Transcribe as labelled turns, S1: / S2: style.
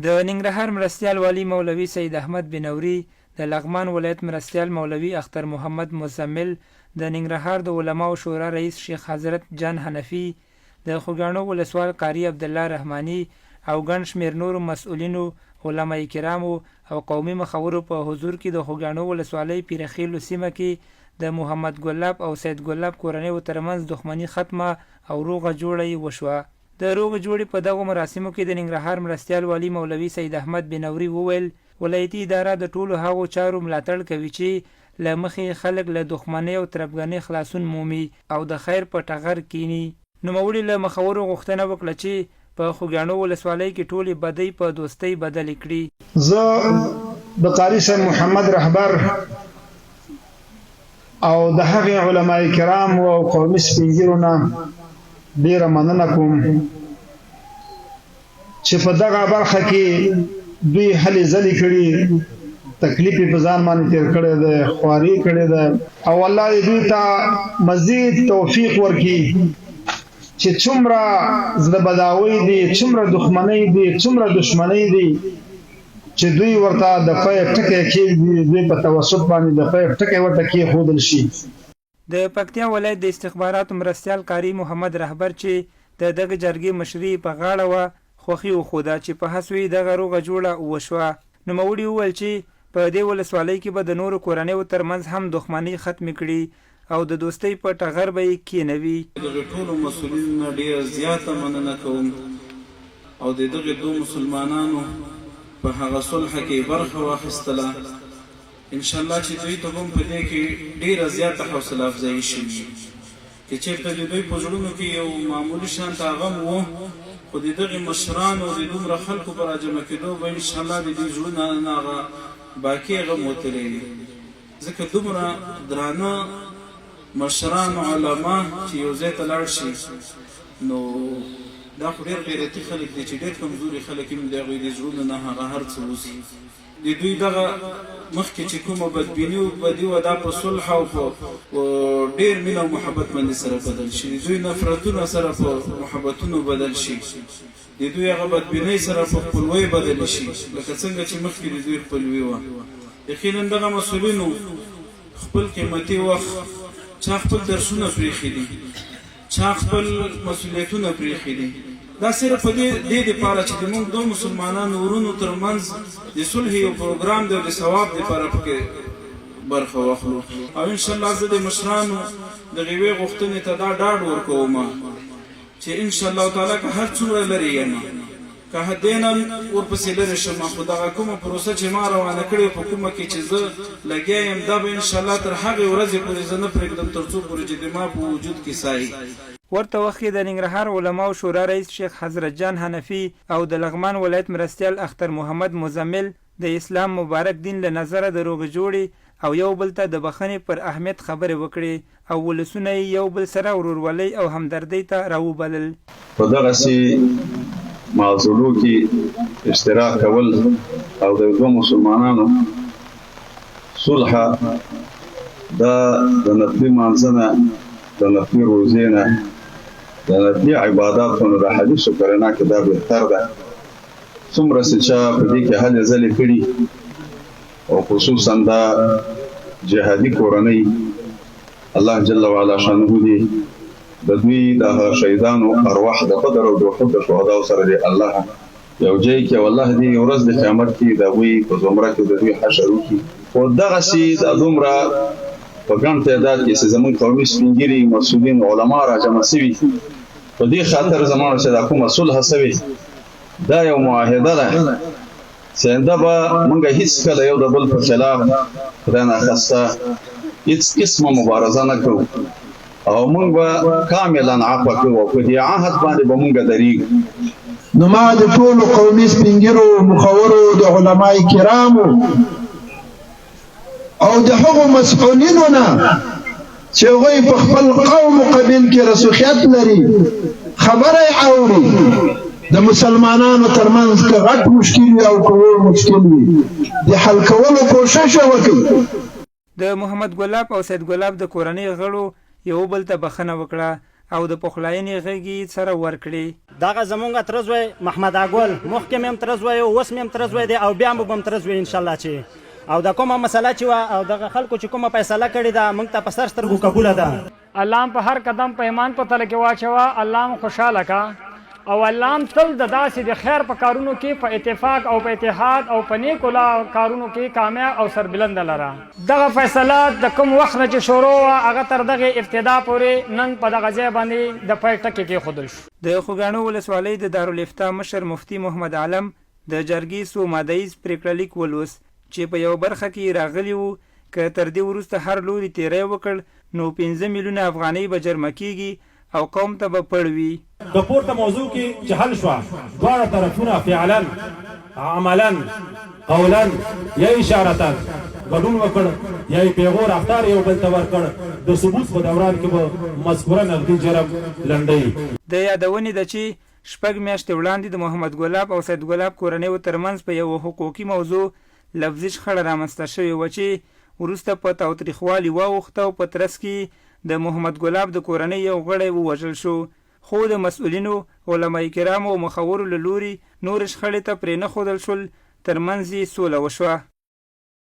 S1: د ننګرهار مرستیال والي مولوي سید احمد بنوري، د لغمان ولایت مرستیال مولوي اختر محمد مزمل، د ننګرهار د علماوو شورا رئیس شیخ حضرت جان حنفي، د خوږیاڼو ولسوال قاري عبدالله رحماني او ګڼ شمېر نورو مسؤلینو، علماء کرامو او قومي مخورو په حضور کې د خوږیاڼو ولسوالۍ پیرخېلو سیمه کې د محمد ګلاب او سید ګلاب کورنیو ترمنځ دښمني ختمه او روغه جوړه یې وشوه. د روغې جوړې په دغو مراسمو کې د ننګرهار مرستیال والي مولوي سید احمد بنوري وویل، ولایتي اداره د ټولو هغو چارو ملاتړ کوي چې له مخې یې خلک له دښمنۍ او تربګنۍ خلاصون مومي او د خیر په ټغر کېني. نوموړي له مخورو غوښتنه وکړه چې په خوږیاڼو ولسوالۍ کې ټولې بدۍ په دوستۍ بدلې کړي.
S2: زه د قاري صاحب محمد رهبر او د هغې علماء کرامو او قومي سپینږیرو نه ډیره مننه کوم چې په دغه برخه کې دوی هلې ځلې کړي، تکلیف یې په ځان باندې تیر کړی دی، خواري کړې ده او الله دې دوی ته مزید توفیق ورکړي چې څومره زړه بداوی دي، څومره دښمنۍ دي، څومره دښمنۍ دي چې دوی ورته د پای ټکی کېږدي، دوی په توسط باندې د پای ټکی ورته کېښودل شي.
S1: د پکتیا ولایت د استخباراتو مرستیال قاري محمد رهبر چې د دغې جرګې مشري یې په غاړه وه، خوښي وښوده چې په هڅو یې دغه روغه جوړه وشوه. نوموړي وویل چې په دې ولسوالۍ کې به د نورو کورنیو ترمنځ هم دښمنۍ ختمې کړي او د دوستۍ په ټغر به یې کېنوي.
S3: دغې ټولو مسؤلینو نه ډېره زیاته مننه کوم او د دغې دوو مسلمانانو په هغه صلح کې یې برخه واخیستله. ان شاء الله چې دوی ته به هم په دې کې ډېره زیاته حوصله افزایي شوي وي. که چېرته د دوی په زړونو کې یو معمولي شانته غم وو، خو د دغې مشرانو د دومره خلکو په راجمع کېدو به ان شاء الله د دوی زړونه نه هغه باقې غم وتلی وي. ځکه دومره درانه مشران علما چې یو ځای ته لاړ شي نو دا خو ډېر غیرتي خلک دي چې ډېر کمزوري خلک هم د هغوی د زړونو نه هغه هر څه وځي. د دوی دغه مخکې چې کومه بدبیني او بدي وه دا په صلح او په ډېر مینه او محبت باندې سره بدل شي، د دوی نفرتونه سره په محبتونو بدل شي، د دوی هغه بدبینۍ سره په خپلوۍ بدلې شي لکه څنګه چې مخکې د دوی خپلوي وه. یقینا دغه مسؤلینو خپل قیمتي وخت چا خپل درسونه پرېښي دي، چا خپل مسؤلیتونه پرېښي دي، دا صرف په دې دې دپاره چې د موږ دوو مسلمانانو ورونو تر منځ د صلحې یو پروګرام دی او د ثواب دپاره پکې برخه واخلو او ان شاء الله زه د مشرانو دغې یوې غوښتنې ته دا ډاډ ورکوم چې ان شاء الله تعالی که هر څومره لرې یم که دې نه ورپسې لرې شم خو دغه کومه پروسه چې ما روانه کړې په کومه کې چې زه لګیا یم دا به ان شاء الله تر هغې ورځې پورې زه نه پرېږدم تر څو پورې چې د ما په وجود کې ساه وي.
S1: ورته وخت کې د ننګرهار علماوو شورا رئیس شیخ حضرت جان حنفي او د لغمان ولایت مرستیال اختر محمد مزمل د اسلام مبارک دین له نظره د روغې جوړې او یو بل ته د بخښنې پر اهمیت خبرې وکړې او ولسونه یې یو بل سره ورورولۍ او همدردۍ ته راوبلل.
S4: په دغسې معضلو کې اشتراک کول او د دوو مسلمانانو صلح دا د نفلي مانځه نه، د نفلي روزې نه، د نفلي عباداتو نه د حدیثو په رڼا کې دا بهتر ده. څومره چې چا په دې کې هلې ځلې کړي او خصوصا دا جهادي کورنۍ الله جل وعلا شانه دې د دوی د هغه شهیدانو ارواح د بدر او د احد د شهداو سره دې الله یو ځای کړي او الله دې ورځ د قیامت کې د هغوی په زمره کې د دوی حشر وکړي. خو دغسې دا دومره په ګڼ تعداد کې چې زموږ قومي سپینږیري، مسؤلین، علما راجمع شوي په دې خاطر زموږ چې دا کومه صلح شوې دا یو معاهده ده چې آینده به مونږ هیڅکله یو د بل په خلاف خدای ناخواسته هیڅ قسمه مبارزه نه کوو او مونږ به کاملا عفوه کوو او په دې عهد باندې به مونږ درېږو.
S2: نو ما د ټولو قومي سپینږیرو، مخورو، د علماء کرامو او د هغو مسؤلینو نه چې هغوی په خپل قوم او قبیل کې رسوخیت لري خبره یې اوري د مسلمانانو ترمنځ که غټ مشکل وي او که وړ مشکل وي د حل کولو کوشش یې وکړي.
S1: د محمد ګلاب او سید ګلاب د کورنۍ غړو یو بل ته بخښنه وکړه او د پخلاینې غېږې یې سره ورکړې.
S5: دغه زمونږ تره زوی محمد اګل مخکې مې هم تره زوی و، اوس مې هم تره زوی دی او بیا به هم تره زوی انشاالله چې او دا کومه مسله چې وه او دغه خلکو چې کومه فیصله کړې ده مونږ ته په سر سترګو قبوله ده.
S6: الله هم په هر قدم په ایمان په تله کې واچوه، الله هم خوشحاله که او الله هم تل د داسې د خیر په کارونو کې په اتفاق او په اتحاد او په نیکو لا کارونو کې کامیاب او سربلند لره. دغه فیصله د کوم وخت نه چې شروع وه هغه تر دغې ابتدا پورې نن په دغه ځای باندې د پای ټکی کېښودل شو.
S1: د خوږیاڼو ولسوالۍ د دارالافتاء مشر مفتي محمد علم د جرګې څو ماده ییز پرېکړه لیک ولوست چې په یوه برخه کې یې راغلي وو، که تر دې وروسته هر لوري تېری وکړ نو پنځه میلیونه افغانۍ به جرمه کېږي او قوم ته به پړ وي.
S7: که پورته موضوع کې چې حل شوه دواړه طرفونه فعلاً، عملاً، قولاً یا اشارتاً ګډون وکړ یا یې پیغور اخطار یو بل ته ورکړ د ثبوت په دوران کې به مذکوره نغدي جرم لنډۍ.
S1: د یادونې ده چې شپږ میاشتې وړاندې د محمد ګلاب او سید ګلاب کورنیو ترمنځ په یوه حقوقي موضوع لفظي شخړه رامنځته شوې وه چې وروسته په تاوتریخوالي واوښته او په ترڅ کې یې د محمد ګلاب د کورنۍ یو غړی ووژل شو، خو د مسؤلینو، علماء کرامو او مخورو له لوري نورې شخړې ته پرېنښودل شول، ترمنځ یې سوله وشوه.